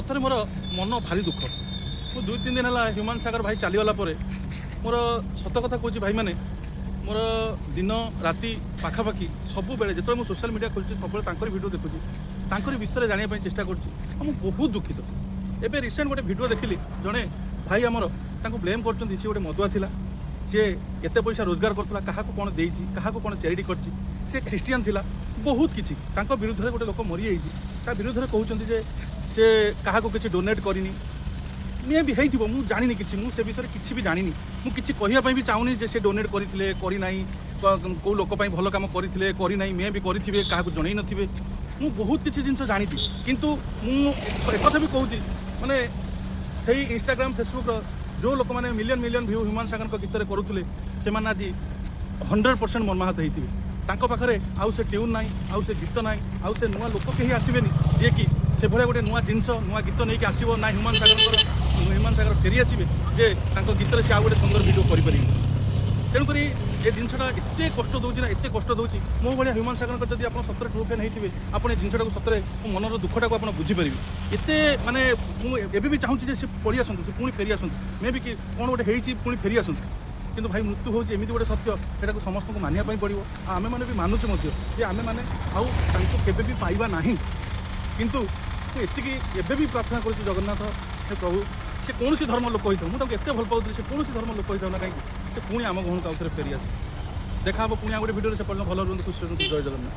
ସତରେ ମୋର ମନ ଭାରି ଦୁଃଖ। ମୁଁ 2-3 ଦିନ ହେଲା ହ୍ୟୁମାନ ସାଗର ଭାଇ ଚାଲିଗଲା ପରେ ମୋର, ସତ କଥା କହୁଛି ଭାଇମାନେ, ମୋର ଦିନ ରାତି ପାଖାପାଖି ସବୁବେଳେ ଯେତେବେଳେ ମୁଁ ସୋସିଆଲ ମିଡ଼ିଆ ଖୋଲୁଛି, ସବୁବେଳେ ତାଙ୍କରି ଭିଡ଼ିଓ ଦେଖୁଛି, ତାଙ୍କରି ବିଷୟରେ ଜାଣିବା ପାଇଁ ଚେଷ୍ଟା କରୁଛି ଆଉ ମୁଁ ବହୁତ ଦୁଃଖିତ। ଏବେ ରିସେଣ୍ଟ ଗୋଟେ ଭିଡ଼ିଓ ଦେଖିଲି, ଜଣେ ଭାଇ ଆମର ତାଙ୍କୁ ବ୍ଲେମ୍ କରୁଛନ୍ତି, ସିଏ ଗୋଟେ ମଦୁଆ ଥିଲା, ସିଏ ଏତେ ପଇସା ରୋଜଗାର କରୁଥିଲା, କାହାକୁ କ'ଣ ଦେଇଛି, କାହାକୁ କ'ଣ ଚ୍ୟାରିଟି କରିଛି, ସେ ଖ୍ରୀଷ୍ଟିଆନ ଥିଲା, ବହୁତ କିଛି। ତାଙ୍କ ବିରୁଦ୍ଧରେ ଗୋଟେ ଲୋକ ମରିଯାଇଛି, ତା ବିରୁଦ୍ଧରେ କହୁଛନ୍ତି ଯେ ସେ କାହାକୁ କିଛି ଡୋନେଟ୍ କରିନି। ମେ ବି ହେଇଥିବ, ମୁଁ ଜାଣିନି କିଛି, ମୁଁ ସେ ବିଷୟରେ କିଛି ବି ଜାଣିନି। ମୁଁ କିଛି କହିବା ପାଇଁ ବି ଚାହୁଁନି ଯେ ସେ ଡୋନେଟ୍ କରିଥିଲେ, କରିନାହିଁ, କେଉଁ ଲୋକ ପାଇଁ ଭଲ କାମ କରିଥିଲେ, କରିନାହିଁ। ମେ ବି କରିଥିବେ, କାହାକୁ ଜଣେଇ ନଥିବେ। ମୁଁ ବହୁତ କିଛି ଜିନିଷ ଜାଣିଛି, କିନ୍ତୁ ମୁଁ ଏକଥା ବି କହୁଛି, ମାନେ ସେଇ ଇନଷ୍ଟାଗ୍ରାମ, ଫେସବୁକ୍ର ଯେଉଁ ଲୋକମାନେ ମିଲିୟନ ମିଲିୟନ ଭ୍ୟୁ ହ୍ୟୁମାନ ସାଗରଙ୍କ ଗୀତରେ କରୁଥିଲେ, ସେମାନେ ଆଜି 100% ମର୍ମାହତ ହେଇଥିବେ। ତାଙ୍କ ପାଖରେ ଆଉ ସେ ଟ୍ୟୁନ୍ ନାହିଁ, ଆଉ ସେ ଗୀତ ନାହିଁ, ଆଉ ସେ ନୂଆ ଲୋକ କେହି ଆସିବେନି ଯିଏକି ସେଭଳିଆ ଗୋଟେ ନୂଆ ଜିନିଷ, ନୂଆ ଗୀତ ନେଇକି ଆସିବ। ନା ହ୍ୟୁମାନ ସାଗର ଫେରି ଆସିବେ ଯେ ତାଙ୍କ ଗୀତରେ ସେ ଆଉ ଗୋଟେ ସୁନ୍ଦର ଭିଡ଼ିଓ କରିପାରିବେ। ତେଣୁକରି ଏ ଜିନିଷଟା ଏତେ କଷ୍ଟ ଦେଉଛି ନା, ଏତେ କଷ୍ଟ ଦେଉଛି। ମୋ ଭଳିଆ ହ୍ୟୁମାନ ସାଗରଙ୍କ ଯଦି ଆପଣ ସତରେ ଟ୍ରୁ ଫ୍ୟାନ୍ ହେଇଥିବେ, ଆପଣ ଏ ଜିନିଷଟାକୁ, ସତରେ ମୋ ମନର ଦୁଃଖଟାକୁ ଆପଣ ବୁଝିପାରିବେ। ଏତେ ମାନେ ମୁଁ ଏବେ ବି ଚାହୁଁଛି ଯେ ସେ ପଳେଇ ଆସନ୍ତୁ, ସେ ପୁଣି ଫେରି ଆସନ୍ତୁ। ମେ ବି କି କ'ଣ ଗୋଟେ ହେଇଛି, ପୁଣି ଫେରି ଆସନ୍ତୁ। କିନ୍ତୁ ଭାଇ, ମୃତ୍ୟୁ ହେଉଛି ଏମିତି ଗୋଟେ ସତ୍ୟ, ସେଟାକୁ ସମସ୍ତଙ୍କୁ ମାନିବା ପାଇଁ ପଡ଼ିବ। ଆଉ ଆମେମାନେ ବି ମାନୁଛୁ ମଧ୍ୟ ଯେ ଆମେମାନେ ଆଉ ତାଙ୍କୁ କେବେ ବି ପାଇବା ନାହିଁ। କିନ୍ତୁ ମୁଁ ଏତିକି ଏବେ ବି ପ୍ରାର୍ଥନା କରୁଛି, ଜଗନ୍ନାଥ, ହେ ପ୍ରଭୁ, ସେ କୌଣସି ଧର୍ମ ଲୋକ ହେଇଥାଉ, ମୁଁ ତାଙ୍କୁ ଏତେ ଭଲ ପାଉଥିଲି, ସେ କୌଣସି ଧର୍ମ ଲୋକ ହେଇଥାଉ ନା କାହିଁକି, ସେ ପୁଣି ଆମ ଗହଣକୁ ଆଉ ଥରେ ଫେରି ଆସୁ। ଦେଖା ହେବ ପୁଣି ଆଉ ଗୋଟେ ଭିଡ଼ିଓରେ। ସେ ପର୍ଯ୍ୟନ୍ତ ଭଲ ରୁହନ୍ତୁ, ଖୁସି ରୁହନ୍ତୁ। ଜୟ ଜଗନ୍ନାଥ।